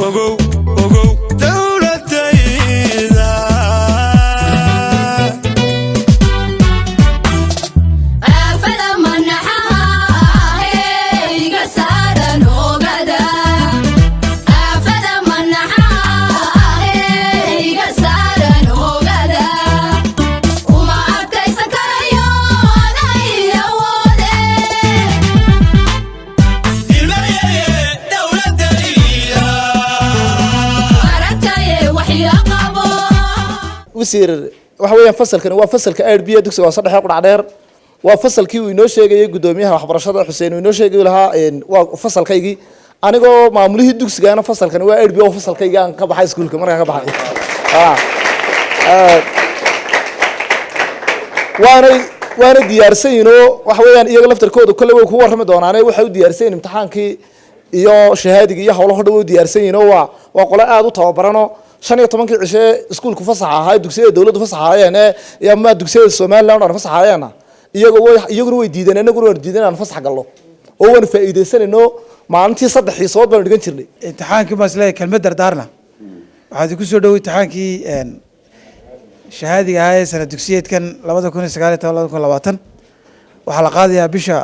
Ogow, ogow, dowladayda. Aafada manaxaha iga saaran ogada, aafada manaxaha iga saaran ogada, uma adkaysan karayo aday awoode. Ilmaye, dowladayda. Aragtaye waxila qabo. Wasiir, waxa weeyaan fasalkani waa fasalka IB dugsiga hoose dhexe Qudhac Dheer. Waa fasalkii uu inoo sheegayay guddoomiyaha waxbarashada Xuseen, uu inoo sheegay lahaa waa fasalkaygii. Anigoo maamulihii dugsigana, fasalkani waa IB oo fasalkaygii aan ka baxay iskuulka markaan ka baxay. Waanay diyaarsan yihiin oo waxa weeyaan iyaga laftarkooda kolley way ku warrami doonaane. Waxay u diyaarsan yihiin imtixaankii iyo shahaadigii iyo howlaho dhan way u diyaarsan yihiin oo waa qolo aada u tababaranoo 15-kii cishe iskuulku fasaxa ahaa, dugsiyada dowladdu fasaxa ahaayeen ee ama dugsiyada Somaliland oo dhan fasaxa ahaayeenna, iyaguna way diideen, inaguna waanu diideen inaan fasax galno oo waanu faa'iidaysanayno. Maalintii 3 xiisood baanu dhigan jirnay. Imtixaankii baan isleeyahay kelmad dardaarna waxaad ku soo dhow imtixaankii shahaadiga ahaa ee sana dugsiyeedkan 2019 2020. Waxaa la qaadayaa bisha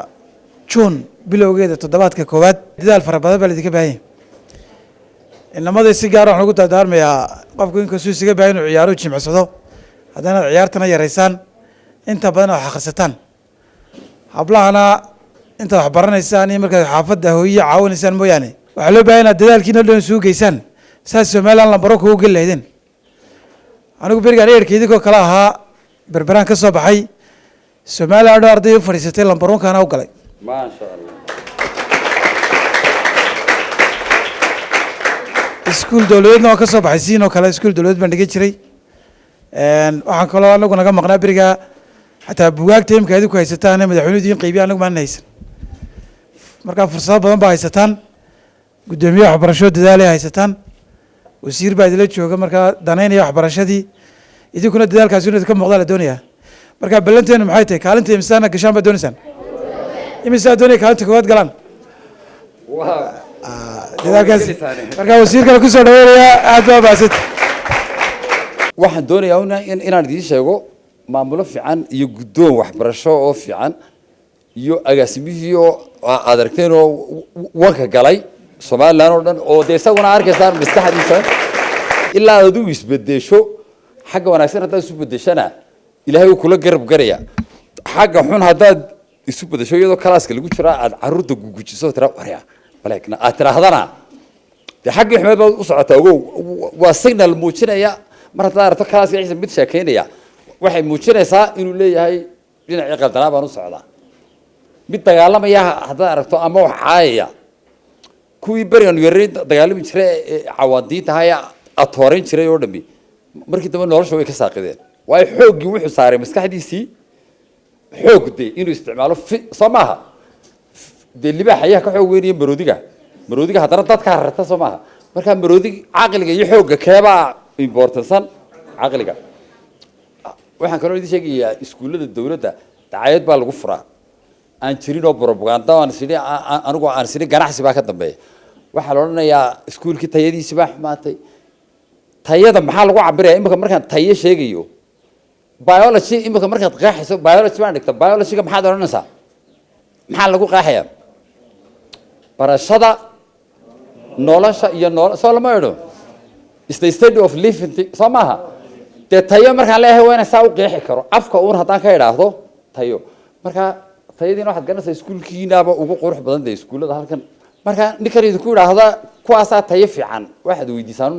Juun bilowgeeda, toddobaadka koowaad. Dadaal fara badan baa laidinka baahan yahay. Inamada si gaar waxaan ugu dardaarmayaa, qofku inkastuu isaga baahan inuu ciyaaro, jimicsado, haddana ciyaartana yaraysaan, inta badan wax akhrisataan. Hablahana intaad wax baranaysaan iyo markaad xaafadda hooyiya caawinaysaan mooyaane, waxaa loo baahan inaad dadaalkiina dhan isugu geysaan saas Somaliland lambaro kugu geli lahaydeen. Anigu berigaan eerka idinkoo kale ahaa, Berberaan ka soo baxay, Somaliland oo arday u fadhiisatay lambaroonkaana u galay. Maasha Allah. Iskuul dowladeedna waan ka soo baxay, siin oo kale iskuul dowladeed baan dhigan jiray. Waxaan kaloo anagu naga maqnaa beriga xataa bugaagta imika idinku haysataan madaxweynuhu idiin qaybiya, anagu maanan haysan. Markaa fursado badan baa haysataan, guddoomiye waxbarasho dadaalay haysataan, wasiir baa idila jooga markaa danaynaya waxbarashadii. Idinkuna dadaalkaasi inuu idinka muuqdaa la doonayaa. Marka ballanteenu maxay tahay? Kaalinta imisaana gashaan baad doonaysaan? Imisaa doonaya kaalinta koowaad galaan? Dadaalkaas markaa wasiirkana kusoo dhaweynaya. Aad baa mahadsan. Waxaan doonayaa inaan idiin sheego maamulo fiican iyo guddoon waxbarasho oo fiican iyo agaasimihii oo aad aragteen oo wanka galay Somaliland oo dhan, oo dee isaguna arkaysaan maskaxdiisa. Ilaa aad adigu isbedesho xagga wanaagsan, haddaad isu bedeshana Ilaahay wuu kula garab garaya. Xagga xun haddaad isu bedesho, iyadoo kalaaska lagu jiraa aad carruurta gugujiso, tira warya baleegna aad tiraahdana, dee xaggii xumeed baad u socotaa. Ogow, waa signal muujinaya. Mar haddaad aragto kalaaska dhexdiisa mid sheekeynaya, waxay muujinaysaa inuu leeyahay dhinacii qaldanaa baan u socdaa. Mid dagaalamaya haddaad aragto ama wax caayaya, kuwii berigan yareyn dagaalami jiray ee cawaandiinta ahaa ee atooreyn jiray oo dhami markii dambe nolosha way ka saaqideen, waayo xooggii wuxuu saaray maskaxdiisii, xoog de inuu isticmaalo soo maaha? Dee libaax ayaa ka xoog weynaya maroodiga. Maroodiga haddana dadkaa rarta, soo maaha? Markaa maroodiga caqliga iyo xoogga keebaa importansan? Caqliga. Waxaan kaloo idin sheegayaa, iskuullada dowladda dacayad baa lagu furaa aan jirin oo propaganda aan sidhi anigu aan sidhi ganacsi baa ka dambeeya. Waxaa la odhanayaa iskuulkii tayadiisi baa xumaatay. Tayada maxaa lagu cabiraya? Imika markaan tayo sheegayo, biology imika markaad qeexayso, biology baan dhigta, biologyga maxaad odhanaysaa? Maxaa lagu qeexaya? Barashada nolosha iyo nool, soo lama idho? Is the study of living thing, soo maaha? Dee tayo markaan leeyahay waa inaan saa u qeexi karo. Afka uun haddaan ka idhaahdo tayo, marka tayadiina waxaad garanaysaa iskuulkiinaaba ugu qurux badan dee iskuullada halkan. Marka ninkan idinku idhaahda kuwaasaa tayo fiican, waxaad weydiisaan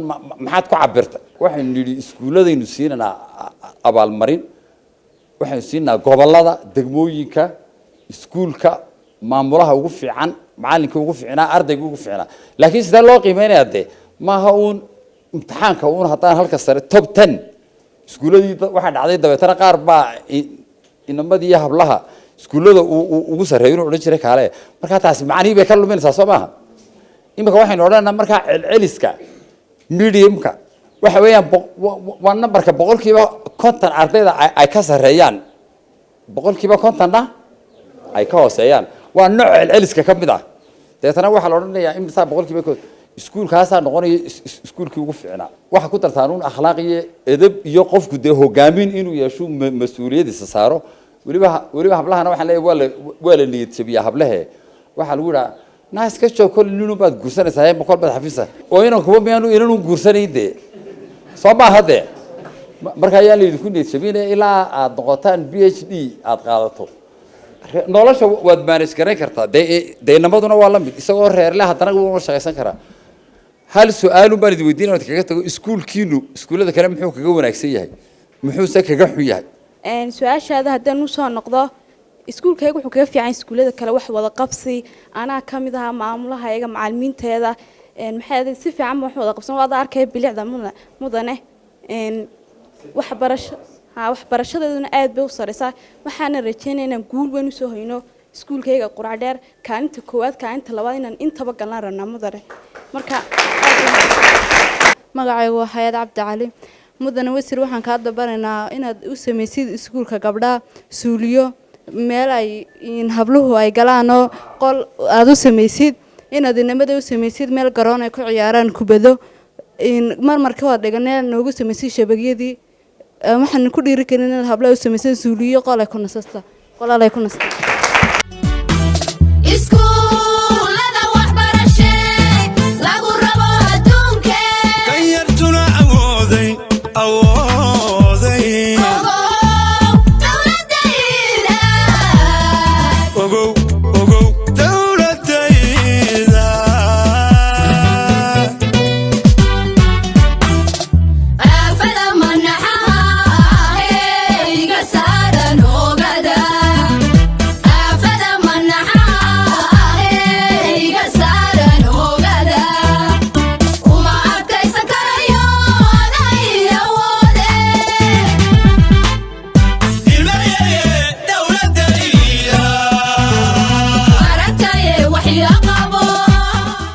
maxaad ku cabirtay? Waxaynu nidhi iskuulladaynu siinanaa abaalmarin, waxaynu siinaa gobollada, degmooyinka, iskuulka maamulaha ugu fiican, macalinka ugu fiicnaa, ardayga ugu fiicnaa. Laakiin sidee loo qiimeynaya? Dee maaha uun imtixaanka uun. Haddaan halka sare top 10 iskuulladii waxaa dhacday, dabeetana qaar baa inamadii iyo hablaha iskuullada ugu sarreeyo inuu odhan jiray kaale. Markaa taasi macnihii bay ka luminaysaa, soo maaha? Imika waxaynu odhanaynaa markaa celceliska, mediumka, waxa weeyaan waa numberka 50% ardayda ay ka sarreeyaan, 50%-na ay ka hooseeyaan. Waa nooc celceliska ka mid ah. Dabeetana waxaa la odhanayaa imisaa boqolkiiba Iskuulkaasaa noqonaya iskuulkii ugu fiicnaa. Waxaa ku dartaan un akhlaaq iyo edeb iyo qofku dee hogaamin inuu yeesho, mas-uuliyadiisa saaro. Weliba hablahana waxaan leeyahay, waa la niyad jabiyaa hablehe. Waxaa lagu yidhaha, "Naa iska joog, kol ninun baad guursanaysaa, ma kol baad xafisa oo inan kuba miyaanu inanu guursanayn dee, soo maaha dee?" Marka ayaan laydinku niyad jabinaya ilaa aad noqotaan PhD aad qaadato. Nolosha waad manage garayn kartaa dee. Inamaduna waa la mid, isagoo reerle haddana wuu shaqaysan karaa. Hal su-aalun baan idin weydiinaya oon kaga tago: iskuulkiinu iskuullada kale muxuu kaga wanaagsan yahay, muxuuse kaga xun yahay? Su-aashaada haddaan usoo noqdo, iskuulkayga wuxuu kaga fiican iskuullada kale wax wada qabsi. Anaa ka mid ahaa maamulahayaga, macalimiinteeda. Maxay ahayd, si fiican baan wax wada qabsan. Waad arkaya bilicda, mudane. Waxbarasho ha, waxbarashadeeduna aad bay u sareysaa. Waxaana rajeynaya inaan guul weyn usoo hoyno iskuulkayga Quracdheer, kaalinta koowaad, kaalinta labaad, inaan intaba galnaan rabnaa, mudane. Marka aad Magacaygu waa Xayaad Cabdi Cali. Mudane wasiir, waxaan kaa dabanaynaa inaad u samaysid iskuulka gabdhaha suuliyo, meel ay in habluhu ay galaanoo qol aad u samaysid, inaad inamada u samaysid meel garoon ay ku ciyaaraan kubado, in marmarka waad dhiganee noogu samaysid shabagyadii. Waxaan ku dhiiri gelin inaad hablaha u samaysid suuliyo, qol ay ku nasasta, qolal ay ku nastaan. Iskuul.